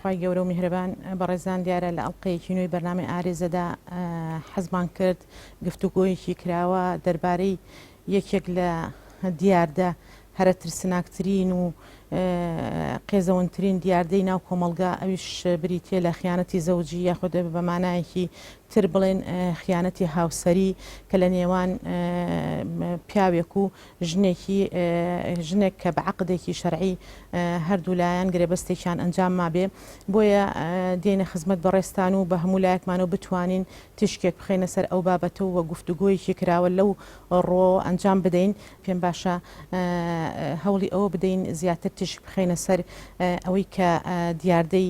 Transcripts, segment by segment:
خوای گەورە و میهرەبان. بەڕێزان دیارە لە ئەڵقەیەکی نوێی بەرنامەی ئارێزەدا حەزمان کرد گفتوگۆیەکی کراوە دەربارەی یەکێک لە دیاردە هەرە ترسناکترین و قێزەونترین دیاردەی ناو کۆمەڵگا ئەویش بریتیە لە خیانەتی زەوجی یاخود بە مانایەکی تر بڵێن خیانەتی هاوسەری کە لە نێوان پیاوێک و ژنێکی ژنێک کە بە عەقدێکی شەرعی هەردوو لایەن گرێبەستێکیان ئەنجام مابێ بۆیە دێنە خزمەت بەڕێزتان و بە هەموو لایەکمانەوە بتوانین تیشکێک بخەینە سەر ئەو بابەتە و گفتوگۆیەکی کراوە لەو ڕووەوە ئەنجام بدەین پێم باشە هەوڵی ئەوە بدەین زیاتر تیشک بخەینە سەر ئەوەی کە دیاردەی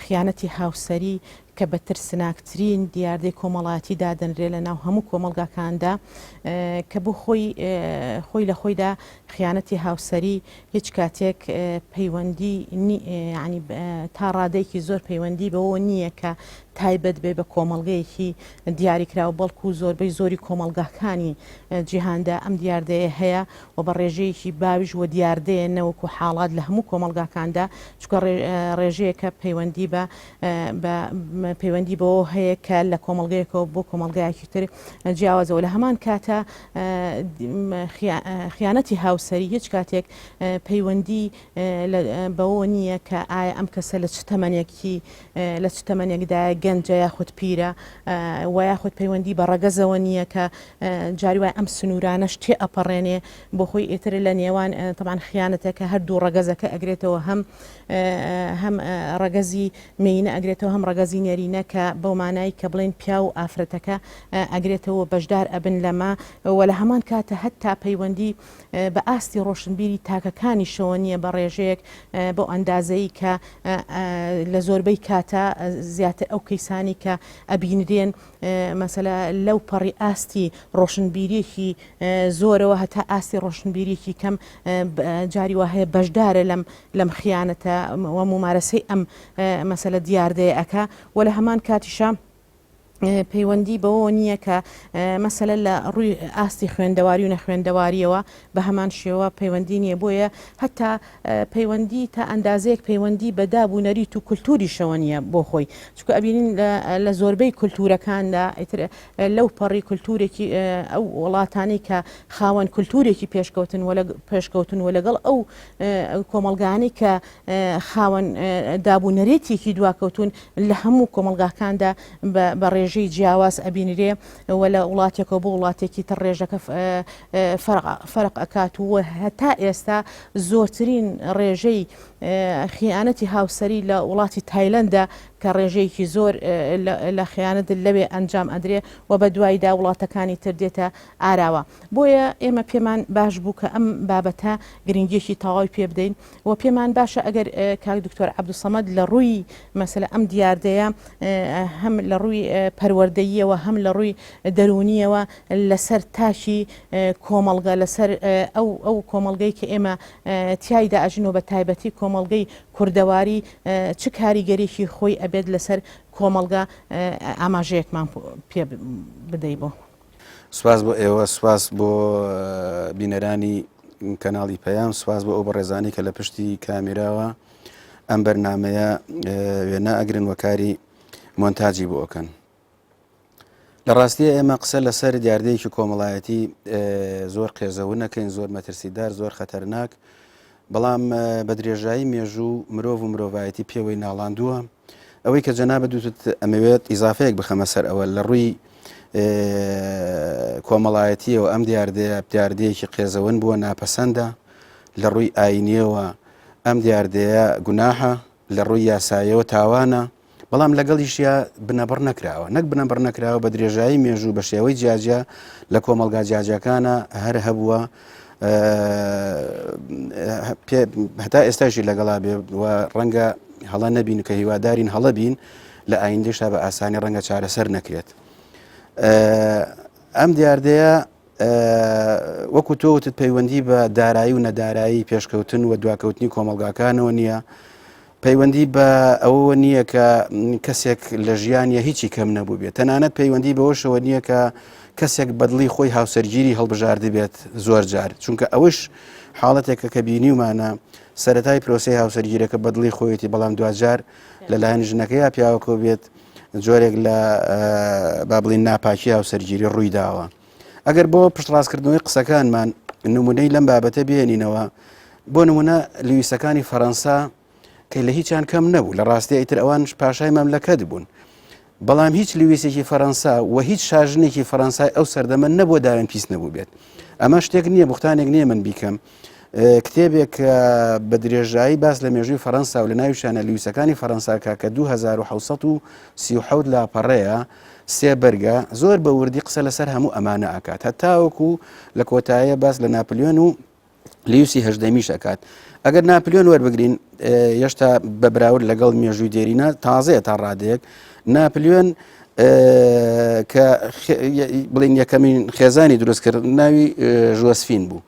خیانەتی هاوسەری کە بە ترسناکترین دیاردەی کۆمەڵایەتی دادەنرێ لە ناو هەموو کۆمەڵگاکاندا کە بۆ خۆی خۆی لە خۆیدا خیانەتی هاوسەری هیچ کاتێک پەیوەندی ینی تا ڕادەیەکی زۆر پەیوەندی بەوە نییە کە تایبەت بێ بە کۆمەڵگەیەکی دیاریکراو بەڵکو زۆربەی زۆری کۆمەڵگاکانی جیهاندا ئەم دیاردەیە هەیە و بە ڕێژەیەکی باویش و دیاردەیە نەوەکو حاڵات لە هەموو کۆمەڵگاکاندا چونکە ڕێژەیەکە پەیوەندی بە بە پەیوەندی بەوە هەیە کە لە کۆمەڵگەیەکەوە بۆ کۆمەڵگایەکی تر جیاوازەوە لە هەمان کاتە خیانەتی هاوسەری هیچ کاتێک پەیوەندی بەوە نییە کە ئایا ئەم کەسە لە چ تەمەنێکی لە چ تەمەنێکدایە گەنجە یاخود پیرە و یاخود پەیوەندی بە ڕەگەزەوە نییە کە جاری وای ئەم سنوورانەش تێ ئەپەڕێنێ بۆ خۆی ئیتر لە نێوان تەبان خیانەتەکە هەردوو ڕەگەزەکە ئەگرێتەوە هەم هەم ڕەگەزی مێینە ئەگرێتەوە هەم ڕەگەزی نێرینە کە بەو مانای کە بڵێن پیاو و ئافرەتەکە ئەگرێتەوە بەشدار ئەبن لەمە و لە هەمان کاتە هەتا پەیوەندی بە ئاستی ڕۆشنبیری تاکەکانیشەوە نییە بە ڕێژەیەک بەو ئەندازەی کە لە زۆربەی کاتە زیاتر ئەو کەیسانی کە ئەبینرێن مەسەلە لەو پەڕی ئاستی ڕۆشنبیریەکی زۆرەوە هەتا ئاستی ڕۆشنبیریەکی کەم جاری وا هەیە بەشدارە لەم لەم خیانەتە و مومارەسەی ئەم مەسەلە دیاردەیە ئەکا و لە هەمان کاتیشا پەیوەندی بەوەوە نییە کە مەسەلە لە ڕووی ئاستی خوێندەواری و نەخوێندەواریەوە بە هەمان شێوە پەیوەندی نییە بۆیە هەتا پەیوەندی تا ئەندازەیەک پەیوەندی بە داب و نەریت و کولتوریشەوە نییە بۆ خۆی چونکە ئەبینین لە زۆربەی کولتورەکاندا ئیتر لەو پەڕی کولتورێکی ئەو وڵاتانەی کە خاوەن کولتورێکی پێشکەوتن و پێشکەوتن و لەگەڵ ئەو کۆمەڵگانەی کە خاوەن داب و نەرێتێکی دواکەوتون لە هەموو کۆمەڵگاکاندا بە ڕێژەی جیاواز ئەبینرێ و لە وڵاتێکەوە بۆ وڵاتێکی تر ڕێژەکە فەرق ئەکات و هەتا ئێستا زۆرترین ڕێژەی خیانەتی هاوسەری لە وڵاتی تایلەندە کە ڕێژەیەکی زۆر لە خیانەت لەوێ ئەنجام ئەدرێ و بە دوایدا وڵاتەکانی تر دێتە ئاراوە بۆیە ئێمە پێمان باش بوو کە ئەم بابەتە گرنگیەکی تەواوی پێ بدەین و پێمان باشە ئەگەر کاک دکتۆر عەبدولسەمەد لە ڕووی مەسەلە ئەم دیاردەیە هەم لە ڕووی پەروەردەییەوە هەم لە ڕووی دەروونیەوە لەسەر تاکی کۆمەڵگە لەسەر ئەو ئەو کۆمەڵگەی کە ئێمە تیایدا ئەژین و بە تایبەتی کۆمەڵگەی کوردەواری چ کاریگەریی خۆی ئەبێت لەسەر کۆمەڵگە ئاماژەیەکمان پێ بدەی بۆ. سوپاس بۆ ئێوە سوپاس بۆ بینەرانی کەناڵی پەیام سوپاس بۆ ئەو بەڕێزانی کە لە پشتی کامێراوە ئەم بەرنمەیە وێنە ئەگرن وەکاری مۆنتاجی بۆ ئەکەن. لە ڕاستیە ئێمە قسە لەسەر دیاردەیەکی کۆمەڵایەتی زۆر قێزەون نەکەین زۆر مەترسیدار زۆر خەتەرناک بەڵام بە درێژایی مێژوو مرۆڤ و مرۆڤایەتی پێوەی ناڵاندووە ئەوەی کە جەنابت دوتت ئەمەوێت ئیزافەیەک بخەمە سەر ئەوە لە ڕووی کۆمەڵایەتیەوە ئەم دیاردەیە دیاردەیەکی قێزەون بووە ناپەسەندە لە ڕووی ئاینیەوە ئەم دیاردەیە گوناحە لە ڕووی یاسایەوە تاوانە بەڵام لەگەڵیشیا بنەبڕ نەکراوە نەک بنەبڕ نەکراوە بە درێژایی مێژوو بە شێوەی جیاجیا لە کۆمەڵگا جیاجیاکانە هەر هەبووە هەتا ئێستاشی لەگەڵا بێ و ڕەنگە هەڵە نەبین کە هیوادارین هەڵە بین لە ئایندەشتا بە ئاسانی ڕەنگە چارەسەر نەکرێت ئەم دیاردەیە وەکو تۆ وتت پەیوەندی بە دارایی و نەدارایی پێشکەوتن و دواکەوتنی کۆمەڵگاکانەوە نییە. پەیوەندی بە ئەوەوە نییە کە کەسێک لە ژیانە هیچی کەم نەبوو بێت تەنانەت پەیوەندی بەوەشەوە نییە کە کەسێک بەدڵی خۆی هاوسەرگیری هەڵبژاردبێت زۆر جار چونکە ئەوش حاڵەتێکە کە بینیومانە سەتای پرۆسی هاوسەرگیرەکە بەدڵی خۆیەتی بەڵام دوجار لەلایەن ژنەکە یا پیاوەکە بێت جۆرێک لە با بڵین ناپاکی هاوسەرگیری ڕووی داوە. ئەگەر بۆ پشتڕاستکردنەوەی قسەکانمان نمونەی لەم بابەتە بێنینەوە بۆ نمونە لویسەکانی فەرەنسا کە لە هیچیان کەم نەبوو لە ڕاستی ئیتر ئەوان پاشای مەملەکەت بوون بەڵام هیچ لویسێکی فەرەنسا و هیچ شاژنێکی فەرەنسای ئەو سەردەمە نەبووە داوێن پیس نەبوو بێت ئەمە شتێک نییە بوختانێک نییە من بیکەم کتێبێک بە درێژایی باس لە مێژووی فەرەنسا و لە ناویشانە لویسەکانی فەرەنساکە کە 1937 لاپەڕەیە سێ بەرگە، زۆر بە وردی قسە لەسەر هەموو ئەمانە ئەکات هەتاوەکو لە کۆتایە باس لە ناپلیۆن و لیوسی هەژدەمیش ئەکات. ئەگەر ناپلیۆن وەربگرین یەشتا بە براورد لەگەڵ مێژووی دێرینە تازەیە تا ڕادەیەک ناپلیۆن کە بڵین یەکەمین خێزانی دروست کرد ناوی ژۆسفین بوو.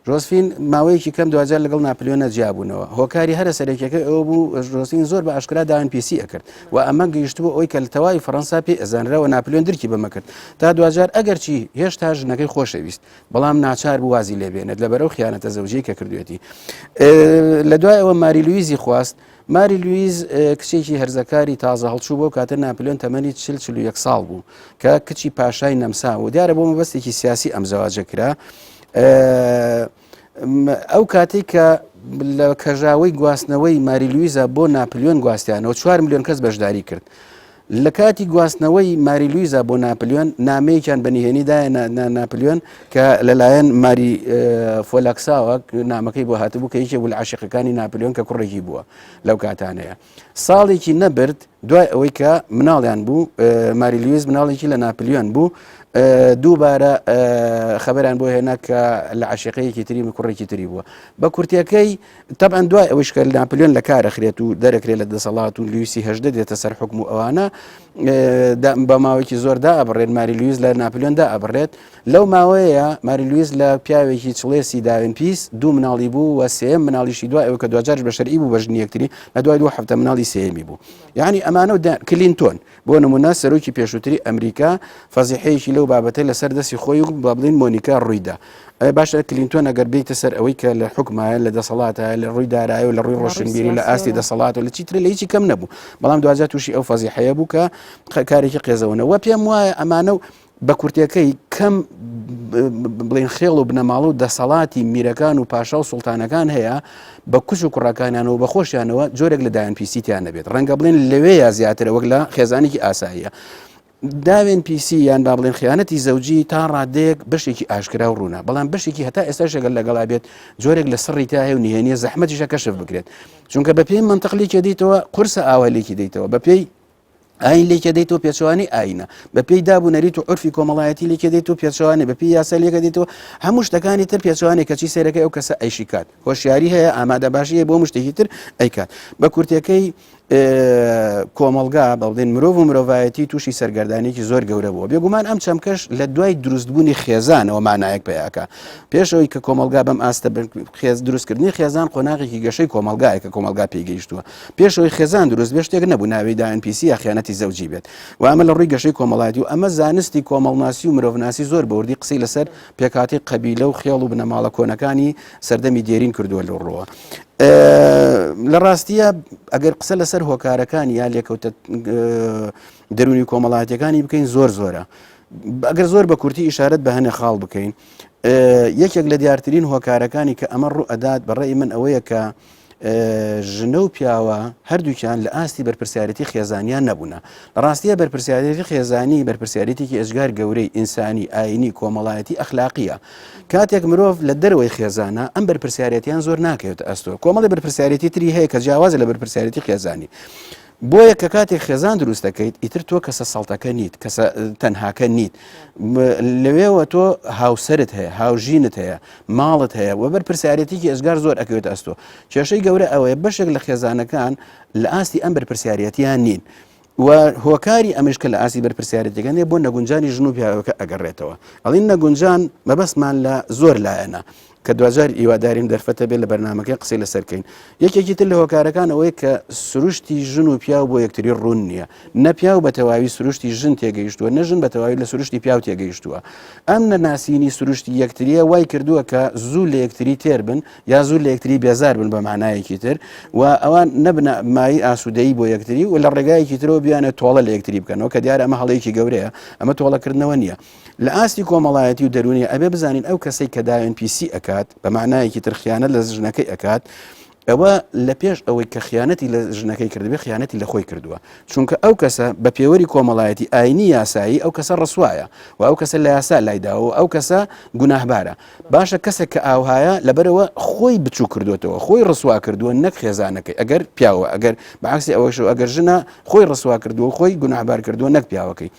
ژۆزفین ماوەیەکی کەم دواجار لەگەڵ ناپلیۆنە جیابوونەوە. هۆکاری هەرە سەرەکیەکەی ئەوە بوو ژۆزفین زۆر بە ئاشکرا داوێن پیسی ئەکرد و ئەمە گەیشتبوو ئەوەی کە لە تەواوی فەڕەنسا پێی ئەزانرا و ناپلیۆن درکی بەمە کرد تا دواجار ئەگەرچی هێشتا ژنەکەی خۆشەویست بەڵام ناچار بوو وازی لێ بێنێت لەبەر ئەو خیانەتە زەوجیەی کە کردوێتی. لە دوای ئەوە ماری لویزی خواست ماری لویز کچێکی هەرزەکاری تازە هەڵچوو بۆ کاتە ناپلیۆن تەمەنی 41 ساڵ بوو کە کچی پاشای نەمسا و دیارە بۆ مەبەستێکی سیاسی ئەم زەواجە کرا ئەو کاتێک کە لە کەژاوەی گواستنەوەی ماری لویزا بۆ ناپلیۆن گواستیانەوە 4 میلیۆن کەس بەشداری کرد لە کاتی گواستنەوەی ماری لویزا بۆ ناپلیۆن نامەیەکیان بە نهێنی دایە ناپلیۆن کە لەلایەن ماری فۆلاکساوە نامەکەی بۆ هاتبوو کە یەکێک بوو لە عاشقەکانی ناپلیۆن کە کوڕێکی بووە لەو کاتانەیە ساڵێکی نەبرد دوای ئەوەی کە مناڵیان بوو ماری لویز مناڵێکی لە ناپلیۆن بوو دووبارە خبران بۆ هێنا کە لە عاشقەیەکی تری کوڕێکی تری بووە بە کورتەکەی تەبعەن دوای ئەوەیش کە ناپلیۆن لە کار ئەخرێت و دەرەکرێت لە دەسەڵات و لویسی هەژدە دێتە سەر حکم و ئەوانە بە ماوەیەکی زۆر دا ئەبڕێت ماری لویس لە ناپلیۆن دا ئەبڕێت لەو ماوەیە ماری لویس لە پیاوێکی چڵێسی داوێن پیس دوو مناڵی بوو و سێم مناڵیشی دوای ئەوە کە دواجارش بە شەرعی بوو بە ژنی یەکتری لە دوای دوو هەفتە مناڵی سێیەمی بوو یعنی ئەمانە و کلینتۆن بۆ نمونە سەرۆکی پێشووتری ئەمریکا فەزیحەیەکی لەو بابەتەی لەسەر دەستی خۆی و با بڵین مۆنیکا ڕوویدا. باشە کلینتۆن ئەگەر بێیتە سەر ئەوەی کە لە حکومایە لە دەسەڵاتە لە ڕووی دارایی و لە ڕووی ڕۆشنبیری لە ئاستی دەسەڵات و لە چیتر لە هیچی کەم نەبوو بەڵام دواجار تووشی ئەو فەزیحەیە بوو کە کارێکی قێزەونە وە پێم وایە ئەمانە و بە کورتەکەی کەم بڵین خێڵ و بنەماڵە و دەسەڵاتی میرەکان و پاشا و سوڵتانەکان هەیە بە کوچ و کوڕەکانیانەوە بە خۆشیانەوە جۆرێک لە دایان پیسیتیان نەبێت ڕەنگە بڵێن لەوێیە زیاترە وەک لە خێزانێکی ئاساییە داوێن پیسی یان با بڵێن خیانەتی زەوجی تا ڕادەیەک بەشێکی ئاشکرا و ڕوونە بەڵام بەشێکی هەتا ئێستا شەگەل لەگەڵا بێت جۆرێک لە سڕی تا هەیە و نهێنیە زەحمەتیشە کەشف بکرێت چونکە بەپێی منطق لێکی دیتەوە قورسە ئاوا لێکی دیتەوە بەپێی ئاین لێکە دەیت و پێچوانی ئاینە بە پێی داب و نەریت و عرفی کۆمەڵایەتی لێکە دەیت و پێچوانی بە پێی یاسا لێکە دەیت و هەموو شتەکانی تر پێچوانی کەچی سەیرەکەی ئەو کەسە ئەیشی کات هۆشیاری هەیە ئامادە باشی هەیە بۆ مشتێکی تر ئەیکات بە کورتەکەی کۆمەڵگا بەڵێن مرۆڤ و مرۆڤایەتی تووشی سەرگەردانێکی زۆر گەورە بووە بێگومان ئەم چەمکەش لە دوای دروستبوونی خێزانەوە مانایەک پیاکە پێشەوەی کە کۆمەلگا بەم ئاستە خێز دروستکردنی خێزان قۆناغێکی گەشەی کۆمەلگایە کە کۆمەلگا پێگەیشتووە پێش ئەوەی خێزان دروست بێت شتێک نەبوو ناوی داوێن پیسی یا خیانەتی زەوجی بێت و ئەمە لە ڕووی گەشەی کۆمەڵایەتی و ئەمە زانستی کۆمەڵناسی و مرۆڤناسی زۆر بەوردی قسەی لەسەر پێکهاتەی قەبیلە و خێڵ و بنەماڵە کۆنەکانی سەردەمی دێرین کردووە لەو ڕووە. لە ڕاستیە ئەگەر قسە لەسەر هۆکارەکان یا لێکەوتە دەروونی کۆمەڵایەتەکانی بکەین زۆر زۆرە ئەگەر زۆر بە کورتی ئیشارەت بە هەنێ خاڵ بکەین یەکێک لە دیارترین هۆکارەکانی کە ئەمە ڕوو ئەدات بەڕێی من ئەوەیە کە ژنە و پیاوە هەردووکیان لە ئاستی بەرپرسیارێتی خێزانیان نەبوونە. لە ڕاستیە بەرپرسیارێتی خێزانی بەرپرسیارێتێکی ئێجگار گەورەی ئینسانی، ئایینی، کۆمەڵایەتی، ئەخلاقییە. کاتێک مرۆڤ لە دەرەوەی خێزانە ئەم بەرپرسیارێتیان زۆر ناکەوێتە ئەستۆ. کۆمەڵی بەرپرسیارێتی تری هەیە کە جیاوازە لە بەرپرسیارێتی خێزانی. بۆیە کە کاتێک خێزان دروست دەکەیت ئیتر تۆ کەسە سەڵتەکە نیت کەسە تەنهاکە نیت لەوێوە تۆ هاوسەرت هەیە هاوژینت هەیە ماڵت هەیە و بەرپرسیارێتیکی ئێجگار زۆر ئەکەوێتە ئەستۆ کێشەی گەورە ئەوەیە بەشێک لە خێزانەکان لە ئاستی ئەم بەرپرسیارەتیان نین و هۆکاری ئەمەش کە لە ئاستی بەرپرسیارەتەکان بۆ نەگونجانی ژن و پیاوەکە ئەگەڕێتەوە ئەڵین نەگونجان مەبەستمان لە زۆر لایەنە. کە دواجار هیوادارین دەرفەتە بێت لە بەرنامەکەی قسەی لەسەر کەین. یەکێکی تر لە هۆکارەکان ئەوەیە کە سروشتی ژن و پیاو بۆ یەکتری ڕوون نییە. نە پیاو بە تەواوی سروشتی ژن تێگەیشتووە، نە ژن بە تەواوی لە سروشتی پیاو تێگەیشتووە. ئەم نەناسینی سروشتی یەکترییە وای کردووە کە زوو لە یەکتری تێر بن یا زوو لە یەکتری بێزار بن بە مانایەکی تر و ئەوان نەبنە مایەی ئاسوودەیی بۆ یەکتری و لە ڕێگایەکی ترەوە بیانە تۆڵە لە یەکتری بکەنەوە کە دیارە ئەمە هەڵەیەکی گەورەیە، ئەمە تۆڵەکردنەوە نییە. لە ئاستی کۆمەڵایەتی و دەروونی ئەبێ بزانین ئەو کەسەی کە داوێن پیسی ئەکات بە معنایەکی تر خیانەت لە ژنەکەی ئەکات ئەوە لە پێش ئەوەی کە خیانەتی لە ژنەکەی کردبێ خیانەتی لە خۆی کردووە چونکە ئەو کەسە بە پێوەری کۆمەڵایەتی ئاینی یاسایی ئەو کەسە ڕسوایە و ئەو کەسە لە یاسا لایداوە و ئەو کەسە گوناهبارە باشە کەسێک کە ئاوهایە لەبەرەوە خۆی بچوو کردوێتەوە خۆی ڕسوا کردووە نەک خێزانەکەی ئەگەر پیاوە ئەگەر بەعکسی ئەوەش ئەگەر ژنە خۆی ڕسوا کردووە خۆی گوناهبار کردووە نەک پیاوەکەی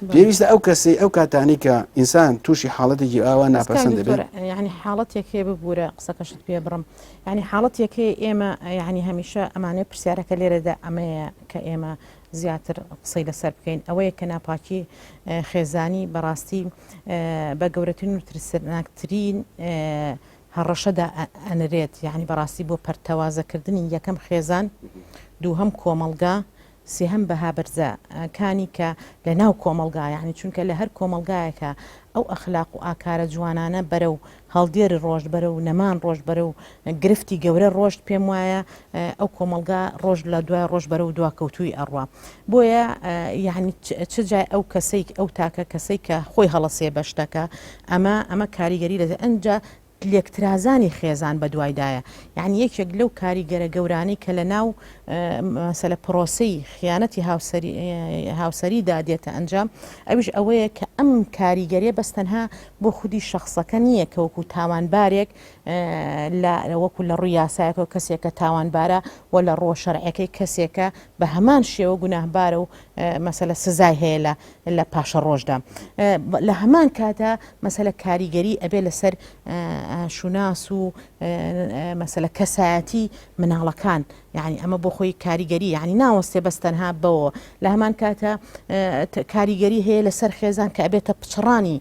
پێویستە ئەو کەسەی ئەو کاتانەی کە ئینسان تووشی حاڵەتێکی ئاوا ناپەسەند دەبێت. یعنی حاڵەتێک هەیە ببوورە قسەکەشت پێ بڕم یعنی حاڵەتێک هەیە ئێمە یعنی هەمیشە ئەمانەیە پرسیارەکە لێرەدا ئەمەیە کە ئێمە زیاتر قسەی لەسەر بکەین ئەوەیە کە ناپاکی خێزانی بەڕاستی بە گەورەترین و ترسناکترین هەڕەشەدا ئەنرێت یعنی بەڕاستی بۆ پەرتەوازەکردنی یەکەم خێزان دووهەم کۆمەڵگا سێهەم بەها بەرزە کانی کە لە ناو کۆمەڵگا یانی چونکە لە هەر کۆمەڵگایەکا ئەو ئەخلاق و ئاکارە جوانانە بەرەو هەڵدێر ڕۆشت بەرەو نەمان ڕۆشت بەرەو گرفتی گەورە ڕۆشت پێم وایە ئەو کۆمەڵگا ڕۆژ لە دوای ڕۆژ بەرەو دواکەوتووی ئەڕوا بۆیە یعنی چ جای ئەو کەسەی ئەو تاکە کەسەی کە خۆی هەڵەسێ بە شتەکە ئەمە ئەمە کاریگەری لە ئەنجا لێکترازانی خێزان بەدوایدایە، یانی یەکێک لەو کاریگەرە گەورانەی کە لەناو مەسەلە پرۆسەی خیانەتی هاوسەری هاوسەریدا دێتە ئەنجام ئەویش ئەوەیە کە ئەم کاریگەریە بەس تەنها بۆ خودی شەخسەکە نییە کە وەکو تاوانبارێک لە وەکو لە ڕووی یاسایەکەوە کەسێکە تاوانبارە و لە ڕووە شەرعەکەی کەسێکە بە هەمان شێوە گوناهبارە و مەسەلە سزای هەیە لە لە پاشەڕۆژدا لە هەمان کاتا مەسەلە کاریگەری ئەبێ لەسەر شوناس و مەسەلە کەسایەتی مناڵەکان یعنی ئەمە بۆ خۆی کاریگەری یعنی ناوەستێ بەس تەنها بەوە لە هەمان کاتە کاریگەری هەیە لەسەر خێزان کە ئەبێتە پچڕانی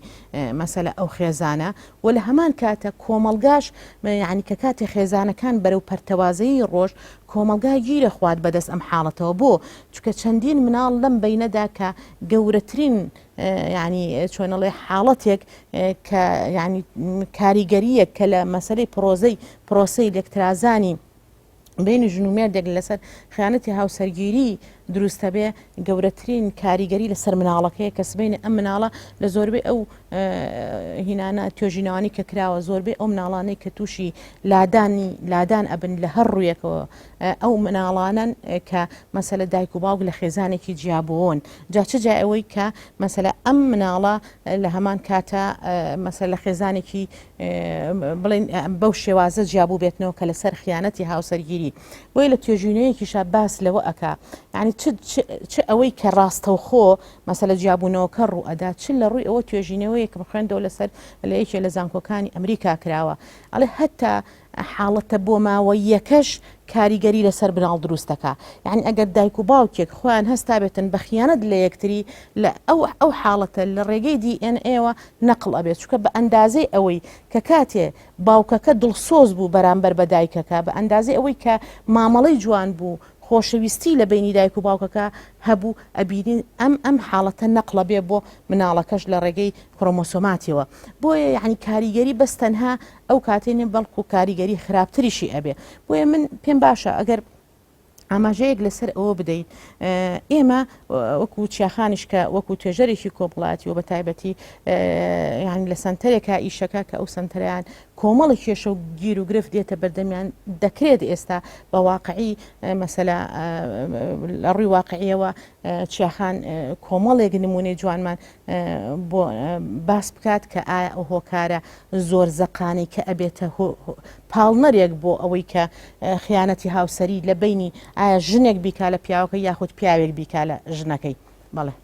مەسەلە ئەو خێزانە و لە هەمان کاتە کۆمەڵگاش یعنی کە کاتێ خێزانەکان بەرەو پەرتەوازەیی ڕۆژ کۆمەڵگا گیرە خوات بەدەست ئەم حاڵەتەوە بۆ؟ چونکە چەندین مناڵ لەم بەینەدا کە گەورەترین یعنی چۆنەڵێ حاڵەتێک کە یعنی کاریگەریەک کە لە مەسەلەی پرۆزەی پرۆسەی لێکترازانی بینی ژن و مێردێک لەسەر خیانەتی هاوسەرگیری دروستە بێ گەورەترین کاریگەری لەسەر مناڵەکەیە کە سبینی ئەم مناڵە لە زۆربەی ئەو هینانە توێژینەوانی کە کراوە زۆربەی ئەو مناڵانەی کە تووشی لادانی لادان ئەبن لە هەر ڕوویەکەوە ئەو مناڵانەن کە مەسەلە دایک و باوک لە خێزانێکی جیابوون جا چ جای ئەوەی کە مەسەلە ئەم مناڵە لە هەمان کاتە مەسەلە لە خێزانێکی بڵێن بەو شێوازە جیابوو بێتنەوە کە لەسەر خیانەتی هاوسەرگیری بۆیە لە توێژینەوەیەکیشا باس لەوە ئەکا یعنی چ ئەوەی کە ڕاستەوخۆ مەسەلە جیابوونەوەکە ڕوو ئەدا چ لە ڕووی ئەوە توێژینەوەیەکم خوێندەوە لەسەر لە یەکێ لە زانکۆکانی ئەمریکا کراوە ئەڵێ هەتا حاڵەتە بۆماوەییەکەش کاریگەری لەسەر مناڵ دروست دەکا یعنی ئەگەر دایک و باوکێک خۆیان هەستابێتن بە خیانەت لە یەکتری لە ئەو ئەو حاڵەتە لە ڕێگەی دی ئێن ئێوە نەقڵ ئەبێت چونکە بە ئەندازەی ئەوەی کە کاتێ باوکەکە دڵسۆز بوو بەرامبەر بە دایکەکە بە ئەندازەی ئەوەی کە مامەڵەی جوان بوو خۆشەویستی لە بەینی دایک و باوکەکە هەبوو ئەبینین ئەم ئەم حاڵەتە نەقڵە بێ بۆ مناڵەکەش لە ڕێگەی کرۆمۆسۆماتیەوە بۆیە یعنی کاریگەری بەس تەنها ئەو کاتەی نیە بەڵکو کاریگەری خراپتریشی ئەبێ بۆیە من پێم باشە ئەگەر ئاماژەیەک لەسەر ئەوە بدەین ئێمە وەکو چیاخانیش کە وەکو توێژەرێکی کۆمەڵایەتی و بە تایبەتی یعنی لە سەنتەرێکا ئیشەکە کە ئەو سەنتەریان کۆمەڵی کێشە و گیر و گرفت دێتە بەردەمیان دەکرێت ئێستا بە واقعی مەسەلا لە ڕووی واقعیەوە چیاخان کۆمەڵێک نمونەی جوانمان بۆ باس بکات کە ئایا ئەو هۆکارە زۆر زەقانەی کە ئەبێتە پاڵنەرێک بۆ ئەوەی کە خیانەتی هاوسەری لە بینی ئایا ژنێک بیکا لە پیاوەکە یاخود پیاوێک بیکا لە ژنەکەی بەڵێ.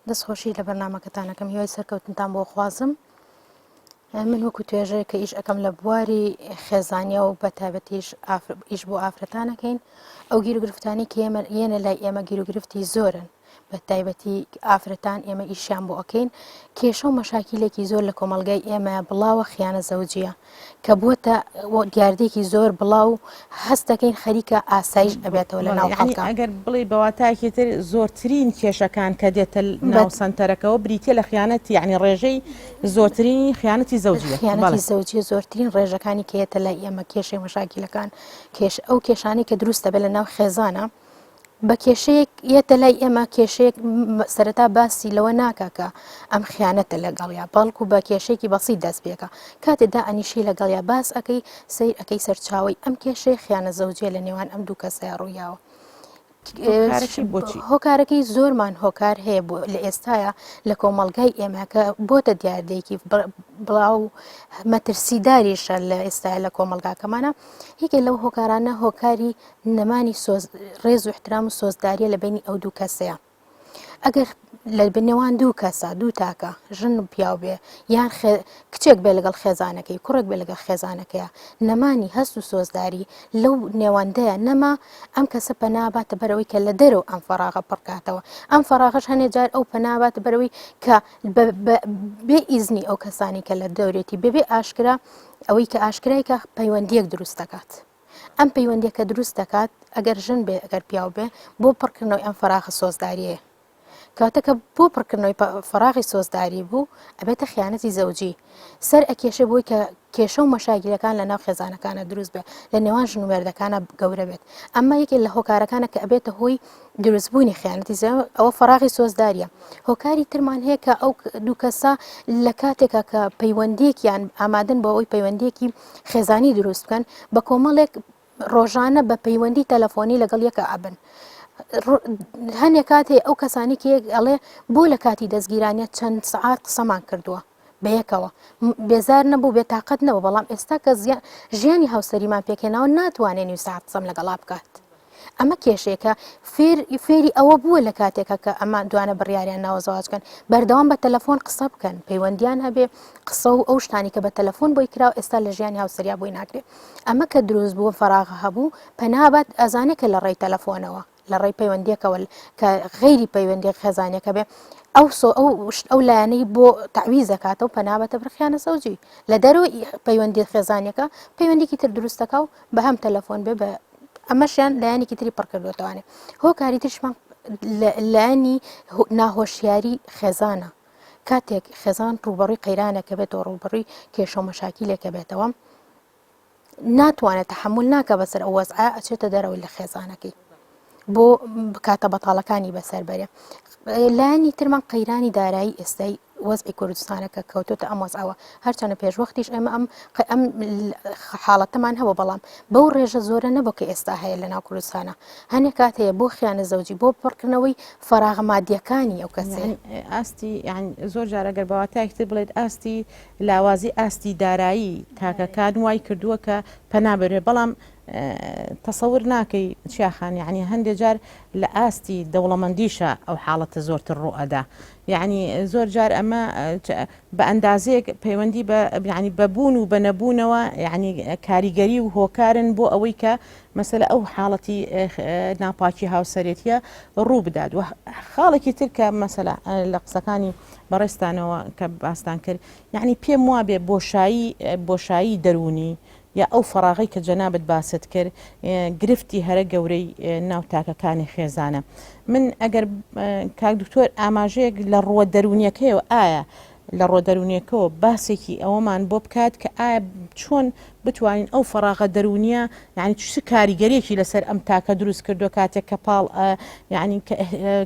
دەست خۆشی لە بەرنامەکەتان ئەکەم هیوای سەرکەوتنتان بۆ خوازم من وەکو توێژەر کە ئیش ئەەکەم لە بواری خێزانیە و بە تایبەتیش ئیش بۆ ئافرەتانەکەین ئەو گیروگرفتانی کە ئێمە یەنە لای ئێمە گیروگرفتی زۆرن. بە تایبەتی ئافرەتان ئێمە ئیشیان بۆ ئەکەین کێشە و مەشاکیلێکی زۆر لە کۆمەڵگای ئێمە بڵاوە خیانە زەوجیە کە بووەتە دیاردەیەکی زۆر بڵاو هەست دەکەین خەریکە ئاسایش ئەبێتەوە لە ناو خەڵکا. ئەگەر بڵێ بە واتایەکی تر زۆرترین کێشەکان کە دێتە ناو سەنتەرەکەوە بریتیە لە خیانەت یعنی ڕێژەی زۆرترینی خیانەتی زەوجیە. خیانەتی زەوجیە زۆرترین ڕێژەکانی کە یەتە لای ئێمە کێشەی مەشاکیلەکان کێش ئەو کێشانەی کە دروست دەبێت لە ناو خێزانە بە کێشەیەک یەتە لای ئێمە کێشەیەک سەرەتا باسی لەوە ناکا کە ئەم خیانەتە لەگەڵیا بەڵکو بە کێشەیەکی بەسیت دەست پێکە کاتێ دا ئەنیشی لەگەڵیا باس ئەەکەی سیر ئەەکەی سەرچاوی ئەم کێشەی خیانە زەوجیە لە نێوان ئەم دوو کەسەیە ڕوویاوە. هۆکارەکەی زۆرمان هۆکار هەیە بۆ لە ئێستاە لە کۆمەڵگای ئێمە کە بۆتە دیاردەیەکی بڵاو مەترسیداریشە لە ئێستا لە کۆمەڵگاکەمانە یەکێ لەو هۆکارانە هۆکاری نەمانی سۆز ڕێز و احترام و سۆزداریە لە بینی ئەو دوو کەسەیە ئەگەر لە بنێوان دوو کەسە دوو تاکە ژن و پیاو بێ یان کچێک بێ لەگەڵ خێزانەکەی کوڕێک بێ لەگەڵ خێزانەکەیە نەمانی هەست و سۆزداری لەو نێوەندەیە نەما ئەم کەسە پەناباتە بەرەوەی کە لە دەرەوە ئەم فەراغە پڕکاتەوە ئەم فەراغەش هەنێ جار ئەو پەناباتە بەرەوەی کە بێ ئیزنی ئەو کەسانی کە لە دەورێتی بێبێ ئاشکرا ئەوەی کە ئاشکرای کە پەیوەندیەک دروست دەکات. ئەم پەیوەندیە کە دروست دەکات ئەگەر ژن بێ ئەگەر پیاو بێ بۆ پڕکردنەوەی ئەم فەراغە سۆزداریەیە کەواتە کە بۆ پڕکردنەوەی فەراغی سۆزداری بوو ئەبێتە خیانەتی زەوجی سەر ئەکێشێ بۆی کە کێشە و مەشاگیرەکان لە ناو خێزانەکانە دروست بێ لە نێوان ژن و مێردەکانە گەورە بێت ئەمە یەکێک لە هۆکارەکانە کە ئەبێتە هۆی دروستبوونی خیانەتی زەوجی ئەوە فەراغی سۆزداریە هۆکاری ترمان هەیە کە ئەو دوو کەسە لە کاتێکا کە پەیوەندیەکیان ئامادەن بۆ ئەوەی پەیوەندیەکی خێزانی دروست بکەن بە کۆمەڵێک ڕۆژانە بە پەیوەندی تەلەفۆنی لەگەڵ یەکە ئەبن هەنێک کات هەیە ئەو کەسانی کە ئەڵێ بۆ لە کاتی دەستگیرانە چەند سەعات قسەمان کردووە بەیەکەوە بێزار نەبوو بێتاقەت نەبوو بەڵام ئێستا کە ژیانی هاوسەریمان پێکهێناوە ناتوانێ نیو سەعات قسەم لەگەڵا بکات. ئەمە کێشەیەکە فێر فێری ئەوە بووە لە کاتێکە کە ئەمە دوانە بڕیاریان ناوە زەواج کەن بەردەوام بە تەلەفۆن قسە بکەن پەیوەندیان هەبێ قسە و ئەو شتانی کە بە تەلەفۆن بۆی کرا ئێستا لە ژیانی هاوسەریا بۆی ناکرێ ئەمە کە دروست بووە فەراغە هەبوو پەنابات ئەزانێ کە لە ڕێی تەلەفۆنەوە لە ڕێی پەیوەندیەکەوە کە غەیری پەیوەندی خێزانەکە بێ ئەو سۆ ئەو شت ئەو لایەنەی بۆ تەعویز دەکاتەوە پەنابەتە بەر خیانە زەوجی لە دەرەوەی پەیوەندی خێزانیەکە پەیوەندیکی تر دروست دەکا و بە هەم تەلەفۆن بێ بە ئەمەشیان لایەنێکی تری پڕکردوێتوانێ هۆکاری ترشمان لایەنی ناهۆشیاری خێزانە کاتێک خێزان ڕوبەڕووی قەیرانەکە بێتەوە ڕوبەڕووی کێشە و مەشاکیلێکە بێتەوە ناتوانێت تەحمل ناکە بەسەر ئەو وەزعە ئەچێتە دەرەوەی لە خێزانەکەی بۆ بکاتە بەتاڵەکانی بەسەر بەرێ لایەنی ترمان قەیرانی دارایی ئێستای وەزعی کوردستانە کە کەوتۆتە ئەم وەزعەوە هەرچەنە پێشوەختیش ئێمە ئەم ئەم حاڵەتەمان هەبوو بەڵام بەو ڕێژە زۆرە نەبوو کە ئێستا هەیە لە ناو کوردستانە هەنێک کات هەیە بۆ خیانە زەوجی بۆ پڕکردنەوەی فەراغە مادیەکانی ئەو کەسێ ئاستی یان زۆر جارە گەر بەواتایەکتر بڵێت ئاستی لاوازی ئاستی دارایی تاکەکان وای کردووە کە پەنا بەرێ بەڵام تەسەور ناکەی چیا خان یەعنی هەندێ جار لە ئاستی دەوڵەمەندیشا ئەو حاڵەتە زۆرتر ڕوو ئەدا یەعنی زۆر جار ئەمە بە ئەندازەیەک پەیوەندی بە یەعنی بە بوون و بە نەبوونەوە یەعنی کاریگەری و هۆکارن بۆ ئەوەی کە مەسەلە ئەو حاڵەتی ناپاکی هاوسەرێتیە ڕوو بدات و خاڵێکی تر کە مەسەلە لە قسەکانی بەڕێزتانەوە کە باستان کرد یەعنی پێم وابێ بۆشایی بۆشایی دەروونی یا ئەو فەراغەی کە جەنابت باست کرد گرفتی هەرە گەورەی ناو تاکەکانی خێزانە. من ئەگەر کاک دکتۆر ئاماژەیەک لە ڕووە دەروونیەکەیەوە ئایا لە ڕووە دەروونیەکەوە باسێکی ئەوەمان بۆ بکات کە ئایا چۆن بتوانین ئەو فەراغە دەروونیە یعنی چ کاریگەریەکی لەسەر ئەم تاکە دروست کردووە کاتێک کە پاڵ یعنی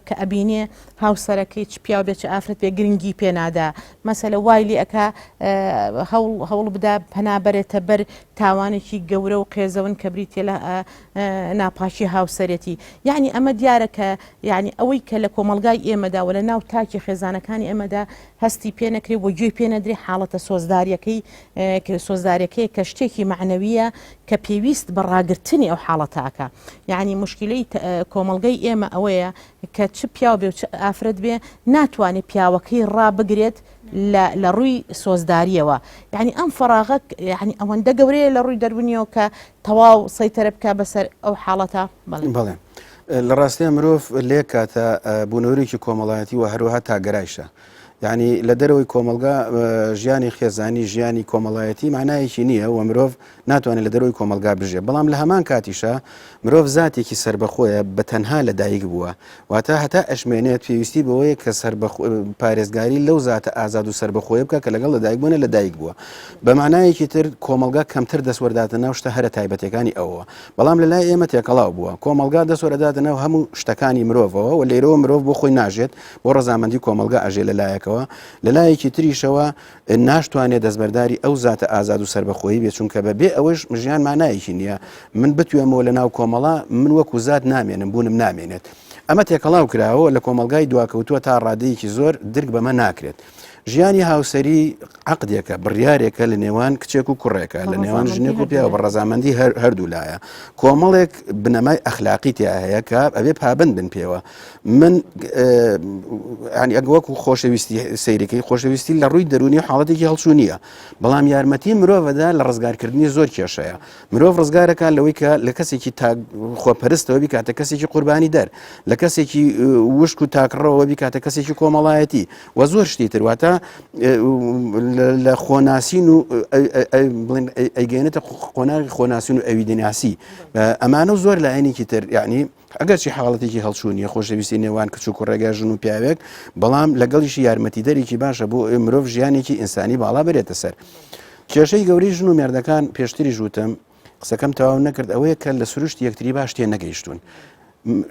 کە ئەبینێ هاوسەرەکەی چ پیاو بێ چ ئافرەت بێ گرنگی پێ نادا مەسەلە وای لێ ئەکا هەوڵ هەوڵ بدا پەنا بەرێتە بەر تاوانێکی گەورە و قێزەون کە بریتە لە ناپاکی هاوسەرێتی یعنی ئەمە دیارە کە یعنی ئەوەی کە لە کۆمەلگای ئێمەدا و لە ناو تاکی خێزانەکانی ئێمەدا هەستی پێ نەکرێ و گوێی پێ نەدرێ حاڵەتە سۆزداریەکەی سۆزدارەکەی کە شتێکی معنەویە کە پێویست بە ڕاگرتنی ئەو حاڵەتاکە یعنی مشکلەی کۆمەلگای ئێمە ئەوەیە کە چ پیاو بێ و چ ئافرەت بێ ناتوانێ پیاوەکەی ڕابگرێت لە لە ڕووی سۆزداریەوە یعنی ئەم فەراغە یعنی ئەوەندە گەورەیە لە ڕووی دەرونیەوە کە تەواو سەیتەرە بکە بەسەر ئەو حاڵەتە بەڵێ. لە ڕاستیا مرۆڤ لە کاتە بوونەوەرێکی کۆمەڵایەتی و هەروەها تاگەرایشە. یعنی لە دەرەوەی کۆمەلگا ژیانی خێزانی ژیانی کۆمەڵایەتی معنایەکی نییە و مرۆڤ ناتوانێت لە دەرەوەی کۆمەلگا بژێ بەڵام لە هەمان کاتیشە مرۆڤ زاتێکی سربەخۆیە بە تەنها لە دایک بووە واتە هەتا ئەشمێنێت پێویستی بەوەیە کە پارێزگاری لەو زاتە ئازاد و سربەخۆیە بکە کە لەگەڵ لە دایک بوونە لە دایک بووە بە معنایەکی تر کۆمەلگا کەمتر دەستوەرداتە ناو شتە هەرە تایبەتەکانی ئەوە بەڵام لە لای ئێمە تێکەڵاو بووە، کۆمەڵگا دەستوەرئەداتە ناو هەموو شتەکانی مرۆڤەوە و لێرەوە مرۆڤ بۆ خۆی ناژێت، بۆ ڕەزامەندی کۆمەڵگا ئەژێ لە لایەکەوە، لە لایەکی تریشەوە ناشتوانێ دەستبەرداری ئەو زاتە ئازاد و سەربەخۆیی بێت، چونکە بە بێ ئەوەش ژیان مانایەکی نییە، من بتوێمەوە لە ناو کۆمەڵا من وەکو زات نامێنم، بوونم نامێنێت. ئەمە تێکەڵاو کراوە لە کۆمەڵگای دواکەوتووە تا ڕادەیەکی زۆر درک بەمە ناکرێت. ژیانی هاوسەری عقدێکە بڕیارێکە لە نێوان کچێک و کوڕێکە لە نێوان ژنێک و پیاوە بە ڕەزامەندی هەردوو لایە کۆمەڵێک بنەمای ئەخلاقی تیا هەیە کە ئەبێ پابند بن پێوە من ینی ئەگە وەکو خۆشەویستی سەیرەکەی خۆشەویستی لە ڕووی دەرونی حاڵەتێکی هەڵچوو نییە بەڵام یارمەتی مرۆڤەدا لە ڕزگارکردنی زۆر کێشەیە مرۆڤ ڕزگارەکە لەوەی کە لە کەسێکی تا خۆپەرستەوە بیکاتە کەسێکی قوربانی دەر لە کەسێکی وشک و تاکڕەوە بیکاتە کەسێکی کۆمەڵایەتی و زۆر شتی تر واتە لە خۆناسین و بڵێن ئەیگەێنێتە قۆناغی خۆناسین و ئەوی دەناسی ئەمانە و زۆر لایەنێکی تر یعنی ئەگەرچی حاڵەتێکی هەڵچوونیە خۆشەویستی نێوان کچ و کوڕێگە ژن و پیاوێک بەڵام لەگەڵیشی یارمەتیدەرێکی باشە بۆ مرۆڤ ژیانێکی ئینسانی باڵا بەرێتە سەر کێشەی گەورەی ژن و مێردەکان پێشتری ژوتم قسەکەم تەواو نەکرد ئەوەیە کە لە سروشتی یەکتری باش تێ نەگەیشتون